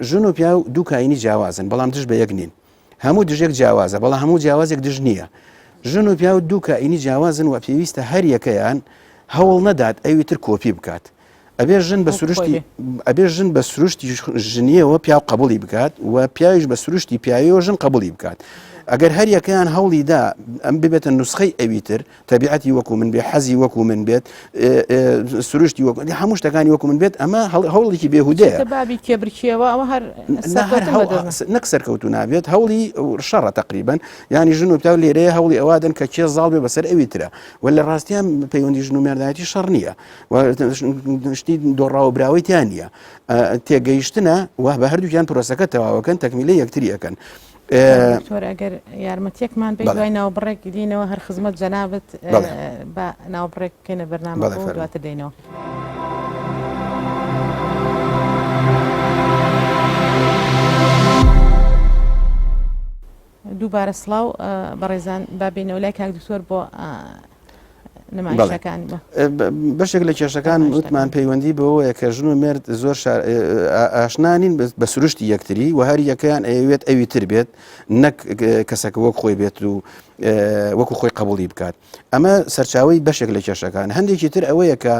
ژن و پیاو دوو کاینی جیاوازن بەڵام دژ بە یەک نین هەموو دژێک جیاوازە بەڵام هەموو جیاوازێک دژ نییە. ژن و پیاو دوو کائینی جیاوازن و پێویستە هەر یەکەیان هەوڵ نەدات ئەوی تر کۆپی بکات. ئەبێ ژن بە سروشتی ئەبێ ژن بە سروشتی ژنیەوە پیاو قبولی بکات و پیاویش بە سروشتی پیاویەوە ژن قبولی بکات. ئەگەر هەر یەکەیان هەوڵی دا ئەم ببێتە نوسخەی ئەوی تر تەبیعەتی وەکو من بێ حەزی وەکو من بێت سروشتی وەکو هەموو شتەکانی وەکو من بێت ئەمە هەوڵێکی بێهودەیە بابی کێبرکێوە ئەوە هەر نەک سەرکەوتو نابێت هەوڵی شەڕە تقریبن ینی ژن و پیاو لێرەیە هەوڵی ئەوادن کە کێ زاڵ بێ بەسەر ئەوی ترە و لە ڕاستیان پەیوەندی ژن و مێردایەتی شەڕ نییە شتی دۆڕاوە براوەی تیان نییە تێگەیشتنە و بە هەردووکیان پرۆسەکە تەواوەکەن تەکمیلە یەکتری ئەەکەن. دکتۆر ئەگەر یارمەتیەکمان بێت دوای ناوبڕێک دینەوە هەر خزمەت جەنابت بە ناوبڕێک بکەینە بەرنامە دواتر دێینەوە. دووبارە سڵاو بەڕێزان با بینەوە لای کاک دکتۆر بۆ نمایشەکانی بەشێک لە کێشەکان وتمان پەیوەندی بەوەیە کە ژن و مێرد زۆر ئاشنا نین بە سروشتی یەکتری و هەر یەکەیان ئەیەوێت ئەوی تر بێت نەک کەسەکە وەک خۆی بێت و وەکو خۆی قبولی بکات ئەمە سەرچاوی بەشێک لە کێشەکان هەندێکی تر ئەوەیە کە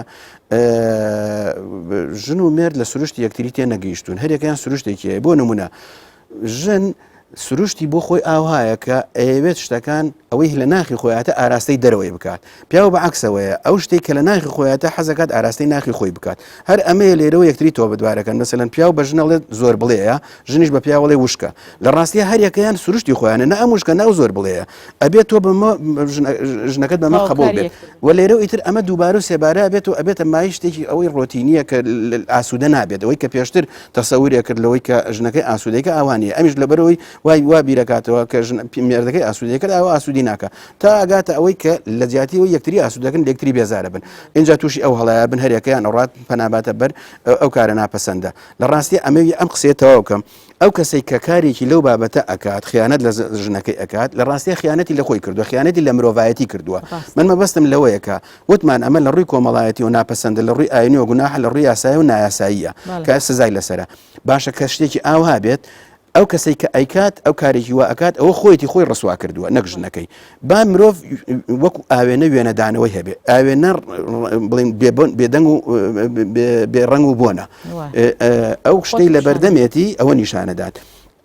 ژن و مێرد لە سروشتی یەکتری تێ نەگەیشتون هەرێکیان سروشتێکی هەیە بۆ نمونە ژن سروشتی بۆ خۆی ئاوهایە کە ئەیەوێت شتەکان ئەوەی لە ناخی خۆیاتە ئاراستەی دەرەوەی بکات پیاو بە عکسەوەیە ئەو شتێک کە لە ناخی خۆیاتە حەزەکات ئاراستەی ناخی خۆی بکات هەر ئەمەیە لێرەوە یەکتری تۆ بدوارەکەن مەسەلەن پیاو بە ژنەڵێت زۆر بڵێە ژنیش بە پیاوەڵێ وشکە لە ڕاستیە هەر یەکەیان سروشتی خۆیانە نە ئەم وشکە ناو زۆر بڵێە ئەبێت تۆ بەمە ژنەکەت بەمە قبول بێت و لێرە ئیتر ئەمە دووبارە و سێبارە بێت و ئەبێتە مای شتێکی ئەوەی ڕۆتینیە کە ئاسوودە نابێت ئەوەی کە پێشتر تەسەورێ کرد لەوەی کە ژنەکەی ئاسوودەیکە ئاوا نییە ئەمیش لەبەرەوەی وای وا بیرەکاتەوە کە ژن مێردەکەی ئاسوودەی کرد ئاوا ئاسوودی ناکە تا ئەگاتە ئەوەی کە لە جیاتی ئەوەی یەکتری ئاسوودەکەن لێکتری بێزارە بن اینجا تووشی ئەو هەڵەیە بن هەریەکەیان ئەوڕات پەناباتە بەر ئەو کارە ناپەسەندە لە ڕاستی ئەمەوی ئەم قسەیە تەواو کەم ئەو کەسێک کە کارێکی لەو بابەتە ئەکات خیانەت لە ژنەکەی ئەکات لە ڕاستیە خیانەتی لە خۆی کردووە خیانەتی لە مرۆڤایەتی کردووە من مەبەستم لەوەیە کە وتمان ئەمە لە ڕووی کۆمەڵایەتی و ناپەسەندە لە ڕووی ئاینی و گوناحە لە ڕووی یاسایی و نایاساییە کە سزای لەسەرە باشە کە شتێکی ئاوها بێت ئەو کەسێک کە ئەیکات ئەو کارێکی وا ئەکات ئەوە خۆیەتی خۆی ڕسوا کردووە نەک ژنەکەی با مرۆڤ وەکو ئاوێنە وێنەدانەوەی هەبێ ئاوێنە بڵین بێدەنگ و بێڕەنگ و بۆنە ئەو شتەی لە بەردەمێتی ئەوە نیشانەدات.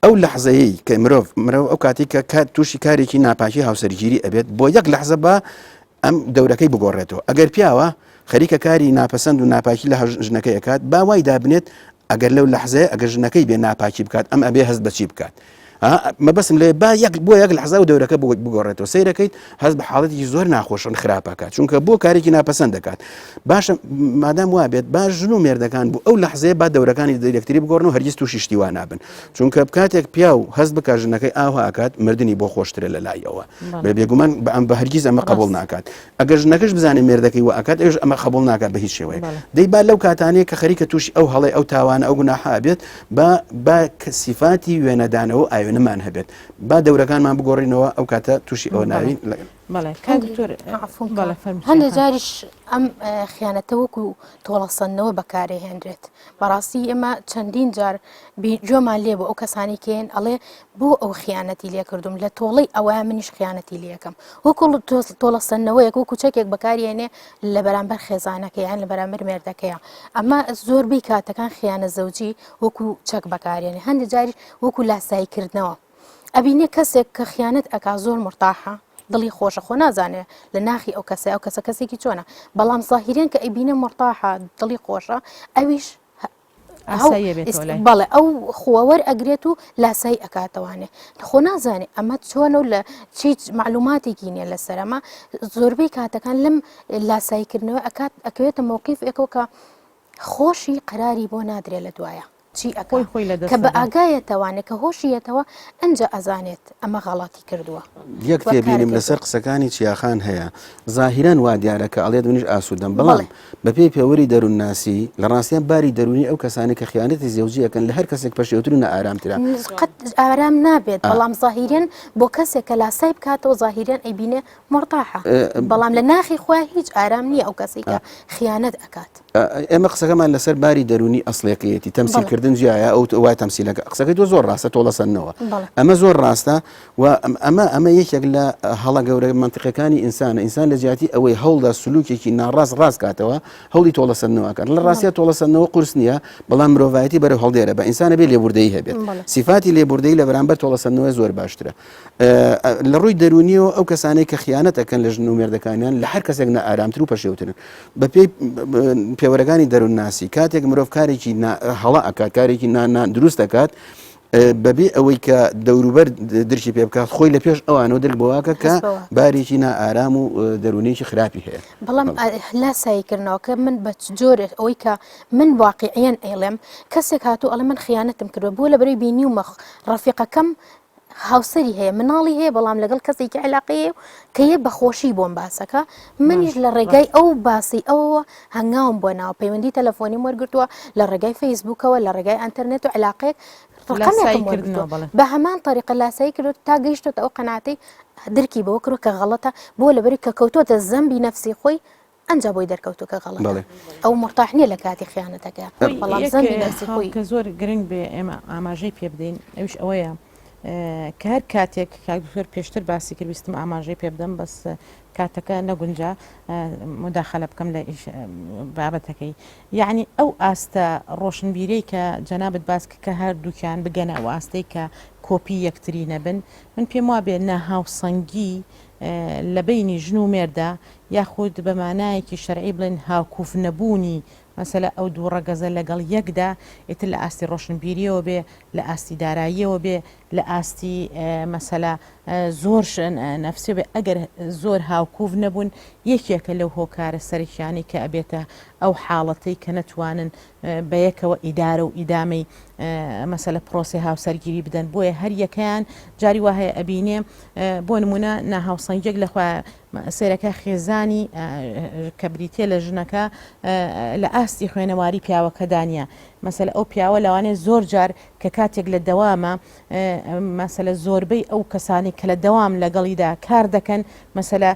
ئەو لەحزەیەی کە مرۆڤ مرۆڤ ئەو کاتی کە کات تووشی کارێکی ناپاکی هاوسەرگیری ئەبێت بۆ یەک لەحزە بە ئەم دەورەکەی بگۆڕێتەوە ئەگەر پیاوە خەریکە کاری ناپەسەند و ناپاکی لە ژنەکەی ئەکات با وای دابنێت ئەگەر لەو لەحزەیە ئەگەر ژنەکەی بێ ناپاکی بکات ئەم ئەبێ هەست بەچی بکات. مەبەسم لێ با یەک بۆ یەک لەحزا و دەورەکە بگۆڕێتەوە سەیرەکەیت هەست بە حاڵەتێکی زۆر ناخۆشن خراپەکات چونکە بۆ کارێکی ناپەسەند دەکات باشە مادام وا بێت باش ژن و مێردەکان بوو ئەو لەحزەیە با دەورەکانی یەکتری بگۆڕن و هەرگیز تووشی شتی وا نابن چونکە کاتێک پیاو هەست بکە ژنەکەی ئاوا ئەکات مردنی بۆ خۆشترە لە لای ئەوە بە بێگومان بە ئەم بە هەرگیز ئەمە قبول ناکات ئەگەر ژنەکەش بزانێت مێردەکەی وا ئەکات ئەوش ئەمە قبول ناکات بە هیچ شێوەیەک دەی با لەو کاتانەیە کە خەریکە تووشی ئەو هەڵەی ئەو تاوانە ئەو گوناحە بێت با با سیفاتی وێنەدانەوە ئاوێنەمان هەبێت با دەورەکانمان بگۆڕینەوە ئەو کاتە تووشی ئەوە ناوین هەندێک جاریش ئەم خیانەتە وەکو تۆڵەسەندنەوە بەکارێهێنرێت بەڕاستی ئێمە چەندین جار گوێمان لێ بۆ ئەو کەسانی کێن ئەڵێ بۆ ئەو خیانەتی لێکردوم لە تۆڵەی ئەوە منیش خیانەتی لەکەم وەکو تۆڵەسەندنەوەیەک وەکو چەکێک بەکارێنێ لە بەرامبەر خێزانەکە یان لە بەرامبەر مێردەکەیە ئەمە زۆربەی کاتەکان خیانە زەوجی وەکو چەک بەکارێنێ هەندێک جاریش وەکو لاساییکردنەوە ئەبینێ کەسێک کە خیانەت ئەکا زۆر مرتاحە دڵی خۆشە خۆ نازانێ لە ناخی ئەو کەسە ئەو کەسە کەسێکی چۆنە بەڵام زاهیرێن کە ئەیبینە مرتاحە دڵی خۆشە ئەویش بەڵێ ئەو خووەوەر ئەگرێت و لاسایی ئەکاتەوانێ خۆ نازانێ ئەمە چۆنە و لە چیچ معلوماتێکی نییە لەسەر ئەمە زۆربەی کاتەکان لەم لاساییکردنەوە ئەکات ئەکەوێتە مەوقیف ێکەوە کە خۆشی قەراری بۆ نادرێ لە دوایە چی ئەکا خۆی خۆی لە دەست کە بە دەدا. ئاگایەتەوانێ کە هۆشی یەتەوە ئەنجا ئەزانێت ئەمە غەڵەتی کردووە یەک و تێبینیم کارەکەی لەسەر قسەکانی چیاخان هەیە زاهیرەن وا دیارە کە ئەڵێت منیش ئاسوودەم بەڵام بەڵێ. بەپێی پێوەری دەروونناسی لە ڕاستیا باری دەروونی ئەو کەسانەی کە خیانەتی زەوجی ئەکەن لە هەر کەسێک پەشێوتر و نائارامترە. قەت ئارام نابێت ئا. بەڵام زاهیرەن بۆ کەسێک کە لاسای بکاتەوە زاهیرەن ئەیبینێ مورتاحە بەڵام لە ناخی خۆیا هیچ ئارام نییە ئەو کەسەی کە خیانەت ئەکات. ئێمە قسەکەمان لەسەر باری دەروونی ئەسڵیەکەیەتی تەمسیل کردن جیایە ئەو وای تەمسیلەکە قسەکەی تۆ زۆر ڕاستە تۆڵەسەندنەوە ئەمە زۆر ڕاستە و ئەمە ئەمە یەکێک لە هەڵە گەورە مەنتقەکانی ئینسانە ئینسان لە جیاتی ئەوەی هەوڵدا سلوکێکی ناڕاست ڕاست کاتەوە هەوڵی تۆڵەسەندنەوە کات لە ڕاستە تۆڵەسەندنەوە قورس نییە بەڵام مرۆڤایەتی بەرەو هەڵدێرە بە ئینسانە بێ لێبوردەی هەبێت سیفاتی لێبوردەی لە بەرامبەر تۆڵەسەندنەوە زۆر باشترە لە ڕووی دەروونیەوە ئەو کەسانەی کە خیانەت ئەکەن لە ژن و مێردەکانیان لە هەر کەسێک نائارامتر و پەشێوترن بەپێی پێوەرەکانی دەروونناسی کاتێک مرۆڤ کارێکی هەڵە ئەکات کارێکی دروست دەکات بەبێ ئەوەی کە دەوروبەر درکی پێ بکات خۆی لە پێش ئەوانەوە درک بۆواکە کە بارێکی نائارام و دەروونێکی خراپی هەیە بەڵام لاساییکردنەوەکە من بە جۆرێک ئەوەی کە من واقعیەن ئەیڵێم کەسێک هاتوو ئەڵێ من خیانەتم کردووە بۆ لەبەرەی بینیومە ڕەفیقەکەم هاوسەری هەیە مناڵی هەیە بەڵام لەگەڵ کەسێکی علاقەی هەیە و کە یە بەخۆشی بۆم باسەکە منیش لە ڕێگای ئەو باسی ئەوەوە هەنگاوم بۆ ناوە پەیوەندی تەلەفۆنیم وەرگتووە لە ڕێگای فەیسبوکەوە لە ڕێگای ئەتەرنێت و علاقێک ڕقەمێکم وەرگرتووە بە هەمان طریقە لاسایی کردو تا گەیشتۆتە ئەو قەناعەتەی درکی بەوە کردووە کە غەڵەتە بۆ لەبەری کە کەوتۆتە زەمبی نەفسی خۆی ئەنجا بۆی دەرکەوتوو کە غەڵەتە بەڵێ. ئەو مورتاح نیە لە کاتی خیانەتەکەیا خۆی بەڵام یەک زەنبی نەفسی خاڵ خۆی. کە زۆر گرنگ بێ ئێمە ئاماژەی پێ بدەین ئەویش ئەوەیە کە هەر کاتێک کاک دکتۆر پێشتر باسی کرد ویستم ئاماژەی پێ بدەم بەس کاتەکە نەگونجا مداخلە بکەم لە ئیش بابەتەکەی یعنی ئەو ئاستە ڕۆشنبیرەی کە جەنابت باس کرد کە هەردووکیان بگەنە ئەو ئاستەی کە کۆپی یەکتری نەبن من پێم وابێ ناهاوسەنگی لە بەینی ژن و مێردا یاخود بە مانایەکی شەرعی بڵێن هاوکوف نەبوونی مەسەلە ئەو دوو ڕەگەزە لەگەڵ یەکدا ئیتر لە ئاستی ڕۆشنبیریەوە بێ لە ئاستی داراییەوە بێ لە ئاستی مەسەلە زۆر نەفسی بێ ئەگەر زۆر هاوکوف نەبوون یەکێکە لەو هۆکارە سەرەکیانەی کە ئەبێتە ئەو حاڵەتەی کە نەتوانن بەیەکەوە ئیدارە و ئیدامەی مەسەلە پرۆسەی هاوسەرگیری بدەن بۆیە هەر یەکەیان جاری وا هەیە ئەبینێ بۆ نمونە ناهاوسەنگیەک لە خۆیان سەیرەکە خێزانی کە بریتە لە ژنەکە لە ئاستی خوێنەواری پیاوەکەدا نییە مەسەلە ئەو پیاوە لەوانەیە زۆر جار کە کاتێک لە دەوامە مەسەلە زۆربەی ئەو کەسانی کە لە دەوام لەگەڵیدا کار دەکەن مەسەلە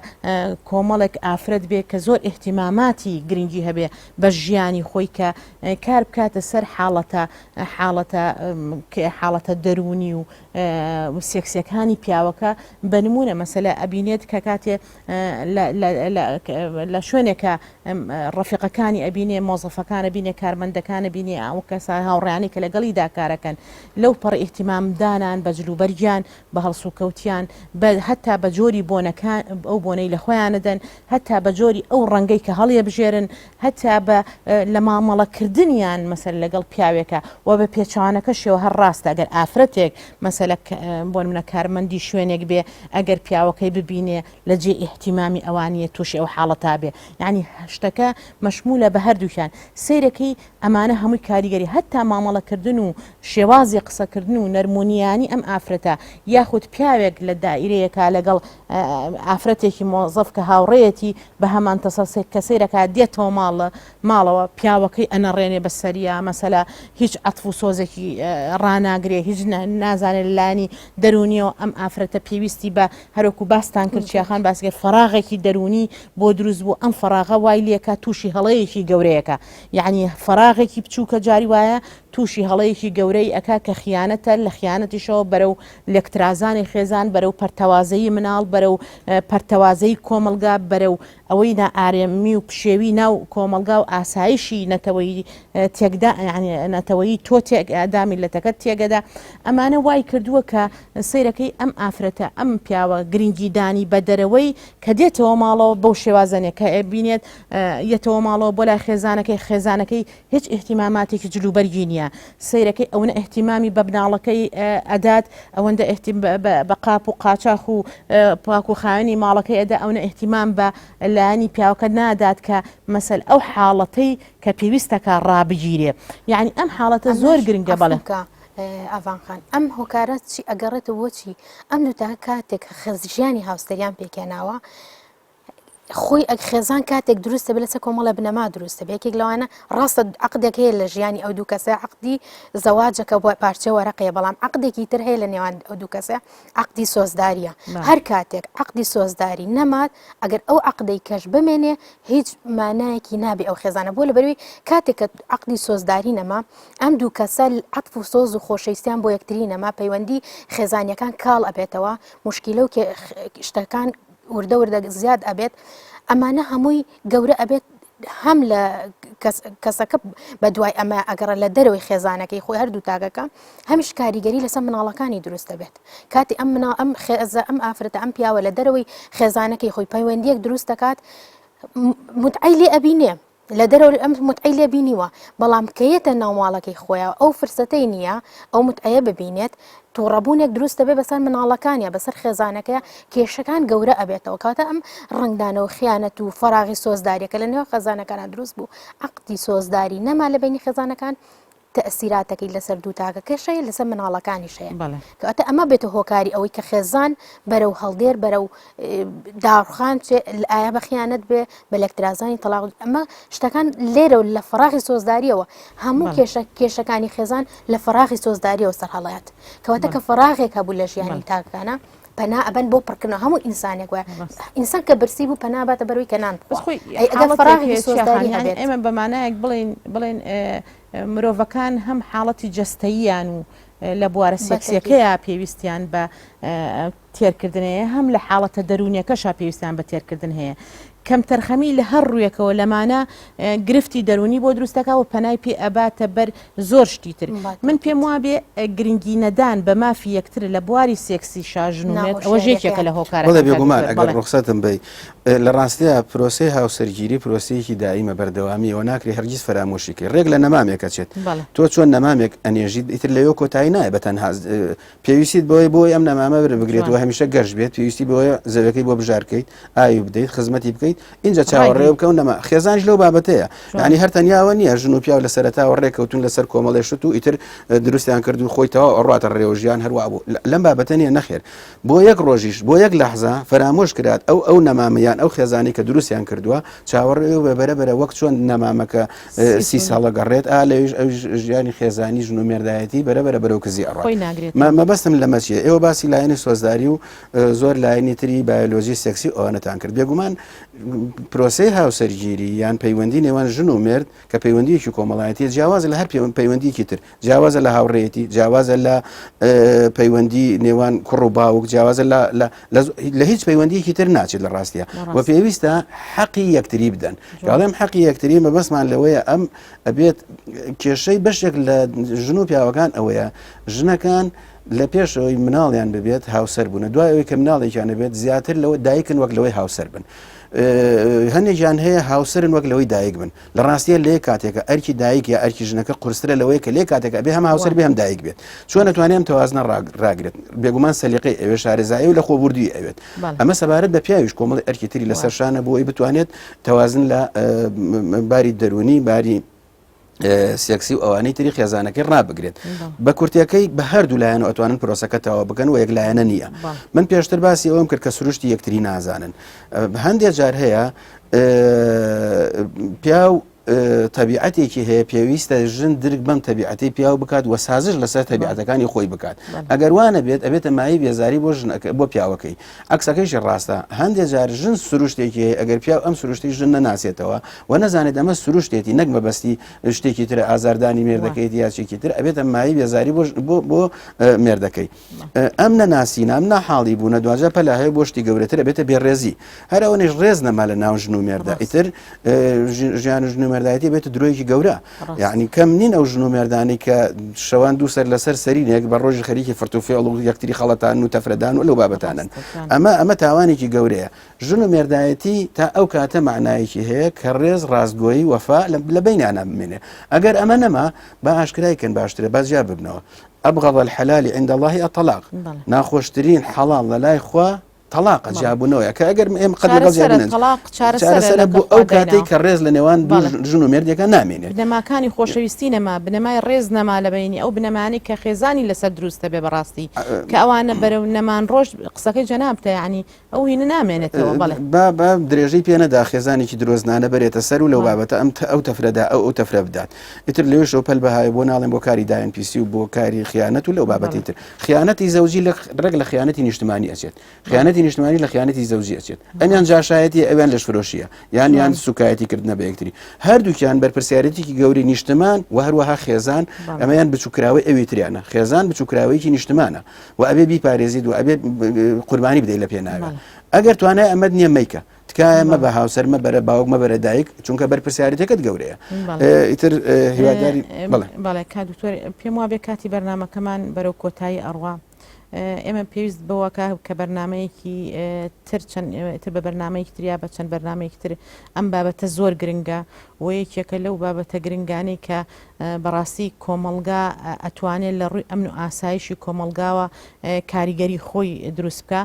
کۆمەڵێک ئافرەت بێ کە زۆر ئیهتیماماتی گرنگی هەبێ بە ژیانی خۆی کە کار بکاتە سەر حاڵەتە حاڵەتە حاڵەتە دەروونی و سێکسیەکانی پیاوەکە بە نمونە مەسەلە ئەبینێت کە کاتێ لە شوێنێکە ڕەفیقەکانی ئەبینێ مۆزەفەکان ئەبینێ کارمەندەکان ئەبینێ. ئەو کەسە هاوڕێیانەی کە لەگەڵیدا کارەکەن لەو پەڕی ئیهتیمام دانان بە جلوبەرگیان، بە هەڵسوکەوتیان، بە هەتا بە جۆری بۆنەکان ئەو بۆنەی لە خۆیان ئەدەن، هەتا بە جۆری ئەو ڕەنگەی کە هەڵیەبژێرن، هەتا بە لە مامەڵە کردنیان مەسەلە لەگەڵ پیاوێکا و بە پێچەوانەکەشیەوە هەر ڕاستە ئەگەر ئافرەتێک مەسەلە بۆ نمونە کارمەندی شوێنێک بێ ئەگەر پیاوەکەی ببینێ لە جێی ئیهتیمامی ئەوانیە توشی ئەو حاڵەتە بێ یانی شتەکە مەشمولە بە هەردووکیان سەیرەکەی ئەمانە هەمووی کاریگەری هەتا مامەڵەکردن و شێوازی قسەکردن و نەرمونیانی ئەم ئافرەتە یاخود پیاوێک لە دائیرەیەکا لەگەڵ ئافرەتێکی مۆزەف کە هاوڕێیەتی بە هەمان تەسەلسێک کە سەیرەکا دێتەوە ماڵ ماڵەوە پیاوەکەی ئەنەڕێنێ بە سەریا مەسەلە هیچ عەتف و سۆزێکی ڕاناگرێ هیچ نازانێ لە لایەنی دەروونیەوە ئەم ئافرەتە پێویستی بە هەروەکو باستان کرد چیاخان باسی کرد فەراغێکی دەروونی بۆ دروست بوو ئەم فەراغە وای لێکا تووشی هەڵەیەکی گەورەیەکە یعنی فەراغێکی بچووکە جاری وایە تووشی هەڵەیەکی گەورەی ئەکا کە خیانەتە لە خیانەتیشەوە بەرەو لێکترازانی خێزان بەرەو پەرتەوازەیی مناڵ بەرەو پەرتەوازەی کۆمەڵگا بەرەو ئەوەی نائارێمی و پشێوی ناو کۆمەڵگا و ئاسایشی نەتەوەیی تێکدا یعنی نەتەوەیی تۆ تێک ئەدا میللەتەکەت تێگەدا ئەمانە وای کردووە کە سەیرەکەی ئەم ئافرەتە ئەم پیاوە گرنگی دانی بە دەرەوەی کە دێتەوە ماڵەوە بەو شێوازەنێ کە بینێت یەتەوە ماڵەوە بۆ لای خێزانەکەی خێزانەکەی هیچ ئیهتیماماتێکی جلوبەرگی نییە سەیرەکەی ئەونە ئیهتیمامی بە بناڵەکەی ئەدات ئەوەندە ئیهتیم بە قاپ و قاچاخ و پاک و خاوێنی ماڵەکەی ئەدا ئەونە ئیهتیمام بە لایەنی پیاوەکە نادات کە مەسەل ئەو حاڵەتەی کە پێویستەکە ڕابگیرێ یعنی ئەم حاڵەتە زۆر گرنگە بەڵێ. ئاڤان خان ئەم هۆکارە چی ئەگەڕێتەوە بۆچی ئەم دووتا کاتێک خەزژیانی هاوسەریان پێکهێناوە خۆی ئەک خێزان کاتێک دروست دەبێت لەسەر کۆمەڵە بنەما دروست دەبێت یەکێک لەوانە ڕاستە عقدێک هەیە لە ژیانی ئەو دوو کەسە عقدی زەواجەکە بۆ پارچە وەرەقەیە بەڵام عقدێکی تر هەیە لە نێوان ئەو دوو کەسە عقدی سۆزداریە هەر کاتێک عقدی سۆزداری نەمات ئەگەر ئەو عقدەی کەش بمێنێ هیچ مانایەکی نابێ ئەو خێزانە بۆ لەبەروی کاتێک کە عقدی سۆزداری نەما ئەم دوو کەسە عەتف و سۆز و خۆشەویستیان بۆ یەکتری نەما پەیوەندی خێزانیەکان کاڵ ئەبێتەوە مشکیلە و شتەکان وردە وردە زیاد ئەبێت ئەمانە هەمووی گەورە ئەبێت هەم لە کەسەکە بە دوای ئەمە ئەگەڕە لە دەرەوەی خێزانەکەی خۆی هەردوو تاکەکە هەمیش کاریگەری لەسەر مناڵەکانی دروست دەبێت کاتی ئەم منا ئەم خێزە ئەم ئافرەتە ئەم پیاوە لە دەرەوەی خێزانەکەی خۆی پەیوەندیەک دروست دەکات متعەی لێ ئەبینێ لە دەرەوە ئەم متعەی لێ بینیوە بەڵام کە یەتە ناو ماڵەکەی خۆیان ئەو فرسەتەی نییە ئەو متعەیە ببینێت تووڕەبوونێک دروست دەبێت بەسەر مناڵەکانیا بەسەر خێزانەکەی کێشەکان گەورە ئەبێتەوە کاتە ئەم ڕنگدانەوە خیانەت و فەراغی سۆزداریەکە لە نێو خێزانەکانە دروست بوو عقدی سۆزداری نەما لە بینی خێزانەکان تەئسیراتەکەی لەسەر دوو تاکەکەش هەیە لەسەر مناڵەکانیش هەیە بەڵێ. کەواتە ئەمە بێتە هۆکاری ئەوەی کە خێزان بەرەو هەڵدێر بەرەو داڕوخان بچێ ئایا بە خیانەت بێ بە لەکترازانی تەلاق ئەمە شتەکان لێرە و لە فەراغی سۆزداریەوە هەموو بەڵێ. کێشە کێشەکانی خێزان لە فەراغی سۆزداریەوە سەرهەڵەیات کەواتە بەڵێ. کە فەراغێک هەبوو لە ژیانی بەڵێ. تاکەکانە پەنا ئەبەن بۆ پڕکردنەوە هەموو ئینسانێک وایە ڕاستە. ئینسان کە برسی بوو پەنا باتە بەروی کە نان بەس بخوا خۆی ئەی ئەگەر حاڵەتێک فەراغێکی هەیە چیا خان سۆزداری یانی هەبێت ئێمە بە مانایەک بڵێین بڵێن مرۆڤەکان هەم حاڵەتی جەستەییان و لە بوارە بەتەکید. سێکسیەکەیا پێویستیان بە تێرکردن هەیە هەم لە حاڵەتە دەروونیەکەشا پێویستیان بە تێرکردن هەیە کەمتەرخەمی لە هەر ڕوویەکەوە لەمانە گرفتی دەروونی بۆ دروست دەکا و پەنای پێ ئەباتە بەر زۆر شتی تر من پێم وابێ گرنگی نەدان بە مافی یەکتر لە بواری سێکسی شاژن و مێرد ئەوەش یەکێکە لە هۆکارەکان بەڵێ بێگومان ئەگەر ڕوخسەتم بەی لە ڕاستیا پرۆسەی هاوسەرگیری پرۆسەیەکی دائیمە بەردەوامیەوە ناکرێ هەرگیز فەرامۆشی کەی ڕێک لە نەمامێک ئەچێت تۆ چۆن نەمامێک ئەنێژیت ئیتر لەوێ کۆتایی نایە بە تەنها پێویستیت بۆی بۆی ئەم نەمامە بر بگرێت و هەمیشە گەش بێت پێویستی بۆیە زەوەکەی بۆ بژارکەیت ئاوی بدەیت خزمەتی بکەیت اینجا چاوەڕێ بکە و نەما خێزانش لەو بابەتەیە ینی هەر تەنیاوە نییە ژن و پیاو لە سەرەتاوە ڕێکەوتون لەسەر کۆمەڵێ شت و ئیتر دروستیان کرد و خۆی تەواو ئەڕاتە ڕێوژیان هەروە بوو لەم بابەتە نیە نەخێر بۆ یەک ڕۆژیش بۆ یەک لەحزە فەرامۆش کرات ئەو ئەو نەمامە یان ئەو خێزانی کە دروستیان کردووە چاوەڕێ و بە بەرە بەرە وەک چۆن نەمامەکە سی ساڵە گەڕێت ئا لەویش ئەویش ژیانی خێزانی ژن و مێردایەتی بەرە بەرە بەرەو کزی ئەڕات خۆی ناگرێت مەبەستم لەمە چیە ئێوە باسی لایەنی سۆزداری و زۆر لایەنی تری بایۆلۆژی سێکسی ئەوانەتان کرد بێگومان پرۆسەی هاوسەرگیری یان پەیوەندی نێوان ژن و مێرد کە پەیوەندیەکی کۆمەڵایەتی جیاوازە لە هەر پەیوەندیکی تر جیاوازە لە هاوڕێیەتی جیاوازە لە پەیوەندی نێوان کوڕ و باوک جیاوازە لە هیچ پەیوەندیەکی تر ناچێت لە ڕاستیە. و پێویستە حەقی یەکتری بدەن. کاڵێم حەقی یەکتری مەبەستمان لەوەیە ئەم ئەبێت کێشەی بەشێک لە ژن و پیاوەکان ئەوەیە ژنەکان لە پێشەوەی مناڵیان ببێت هاوسەر بوون دوای ئەوەی کە مناڵێکیان نەبێت زیاتر لەوە دایکن وەک لەوەی هاوسەر بن. هەندێکیان هەیە هاوسرن وەک لەوەی دایک بن لە ڕاستیە لێ کاتێکە ئەرکی دایک یا ئەرکی ژنەکە قورسترە لەوەی کە لێ کاتێک ئەبێ هەم هاوسەر بێ هەم دایک بێت چۆن ئەتوانێ ئەم تەوازنە ڕاگرێت بێگومان سەلیقەی ئەوێ شارەزایی و لە خۆبوردووی ئەوێت ئەمە سەبارەت بە پیاویش کۆمەڵی ئەرکی تری لەسەر شانە بۆ ئەوەی بتوانێت تەوازن لە باری دەروونی باری سێکسی و ئەوانەی تری خێزانەکەی ڕابگرێت بە کورتەکەی بە هەردوو لایەن و ئەتوانن پرۆسەکە تەوا بکەن و یەک لایەنە نییە من پێشتر باسی ئەوم کرد کە سروشتی یەکتری نازانن هەندێک جار هەیە پیاو تەبیعەتێکی هەیە پێویستە ژن درک بەم تەبیعەتی پیاو بکات و سازش لەسەر تەبیعەتەکانی خۆی بکات ئەگەر وانە بێت ئەبێتە مایەی بێزاری بۆ ژنەکە بۆ پیاوەکەی عەکسەکەیشی ڕاستە هەندێک جار ژن سروشتێکی هەیە ئەگەر پیاو ئەم سروشتی ژن نەناسێتەوە و نەزانێت ئەمە سروشتێتی نەک مەبەستی شتێکی تر ئازاردانی مێردەکەیتی یا چێکی تر ئەبێتە مایەی بێزاری بۆ بۆ بۆ مێردەکەی ئەم نەناسینە ئەم ناحاڵی بوونە دواجار پەلا هەیە بۆ شتی گەورەتر ئەبێتە بێڕێزی هەر ئەوەنیش ڕێز نەما لە ناو ژن و مێردە ئیتر ژیان و ژن و مێردایەتی بێتە درۆیەکی گەورە یعنی کەم نین ئەو ژن و مێردانی کە شەوان دوو سەر لەسەر سەرینێک بە ڕۆژی خەریکی فرت و فێڵ و یەکتری خەڵەتان و تەفرەدان و لەو بابەتانن ئەمە ئەمە تاوانێکی گەورەیە ژن و مێردایەتی تا ئەو کاتە معنایەکی هەیە کە ڕێز ڕاستگۆیی وەفا لە بینیانە بمێنێ ئەگەر ئەمە نەما با ئاشکرای کەن باشترە با جیا ببنەوە ابغض الحلال عند الله الطلاق ناخۆشترین حەڵاڵ لە لای خوا تەڵاقە جیابوونەوەیە کە ئەگەر ئێمە قەت لەگەڵ جیابوونەوە تەڵاق چارەسەرە بۆ ئەو کاتەی کە ڕێز لە نێوان ژن و مێردێکە نامێنێت بنەماکانی خۆشەویستی نەما بنەمای ڕێز نەما لە بینی ئەو بنەمانەی کە خێزانی لەسەر دروستە بێ بەڕاستی کە ئەوانە بەرەو نەمان ڕۆژ قسەکەی جەنابتە یعنی ئەو هینە نامێنێتەوە بەڵێ. با با درێژەی پێ نەدا خێزانێکی درۆزنانە بەرێتە سەر و لەو بابەتە ئەم ئەو تەفرەدا ئەو ئەو تەفرە بدات ئیتر لەوێشەوە پەل بەهایە بۆ ناڵێن بۆ کاری دایان پیسی و بۆ کاری خیانەت و لەو بابەتی تر خیانەتی زەوجی لە ڕێک لە خیانەتی نیشتمانی ئەچێت خیانەتی نیشتمانی لە خیانەتی زەوجی ئەچێت ئەمیان جاشایەتی ئەویان لەشفرۆشیە یان یان سوکایەتی کردنە بە یەکتری هەردووکیان بەرپرسیارێتێکی گەوری نیشتمان و هەروەها خێزان ئەمەیان بچووکراوەی ئەوی تریانە خێزان بچووکراوەیەکی نیشتمانە و ئەبێ بیپارێزیت و ئەبێ قوربانی بدەیت لە پێناوە ئەگەر توانای ئەمەد نییە مەیکە تکایە مە بە هاوسەر مە بەرە باوک مە بەرە دایک چونکە بەرپرسیارەتەکەت گەورەیە ئیتر هیواداری بەڵێ کا دکتۆر پێم وابێ کاتی بەرنمەکەمان بەرەو کۆتایی ئەڕوا ئێمە پێویست بەوەکە کە بەرنمەیەکی تر چەند تر بە بەرنمەیەکی تریا بە چەند بەرنمەیەکی تر ئەم بابەتە زۆر گرنگە و یەکێکە لەو بابەتە گرنگانەی کە بەڕاستی کۆمەڵگا ئەتوانێت لە ڕووی ئەمن و ئاسایشی کۆمەڵگاوە کاریگەری خۆی دروست بکا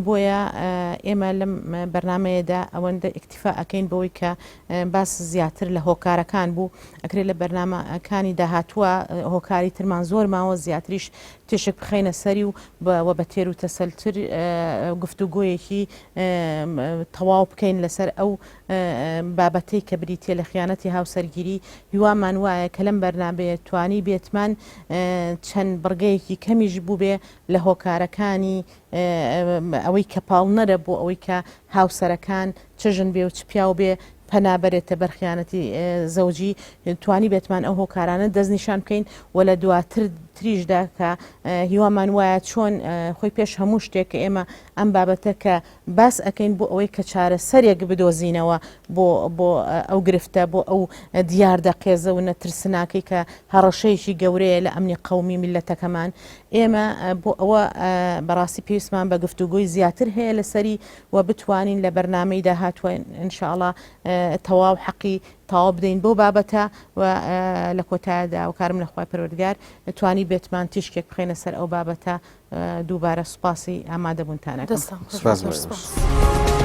بۆیە ئێمە لەم بەرنمەیەدا ئەوەندە ئیکتیفا ئەکەین بەوەی کە باس زیاتر لە هۆکارەکان بوو ئەکرێت لە بەرنمەکانی داهاتووە هۆکاری ترمان زۆر ماوە زیاتریش تیشک بخەینە سەری و وە بە تێر و تەسەلتر گفتوگۆیەکی تەواو بکەین لەسەر ئەو بابەتەی کە بریتیە لە خیانەتی هاوسەرگیری، هیوامان وایە کە لەم بەرنامەیە توانی بێتمان چەند بڕگەیەکی کەمیش بووبێ لە هۆکارەکانی ئەوەی کە پاڵنەرە بۆ ئەوەی کە هاوسەرەکان چ ژن بێ و چ پیاو بێ پەنا بەرێتە بەر خیانەتی زەوجی توانی بێتمان ئەو هۆکارانە دەستنیشان بکەین و لە دواتر تریشدا کە هیوامان وایە چۆن خۆی پێش هەموو شتێک کە ئێمە ئەم بابەتە کە باس ئەکەین بۆ ئەوەی کە چارەسەرێک بدۆزینەوە بۆ بۆ ئەو گرفتە بۆ ئەو دیاردە قێزەونە ترسناکەی کە هەڕەشەیەکی گەورەیە لە ئەمنی قەومی میللەتەکەمان ئێمە بۆ ئەوە بەڕاستی پێویستمان بە گفتوگۆی زیاتر هەیە لەسەری و بتوانین لە بەرنامەی داهاتوە ان شاء الله تەواو حەقی تەواو بدەین بۆ بابەتە و لە کۆتایدا وکارم لە خوای پەروەردگار توانی بێتمان تیشکێک بخەینە سەر ئەو بابەتە دووبارە سوپاسی ئامادەبوونتان ئەکەم. دەستان خۆش سپاس زۆر بۆ سپاس. ئێوەش.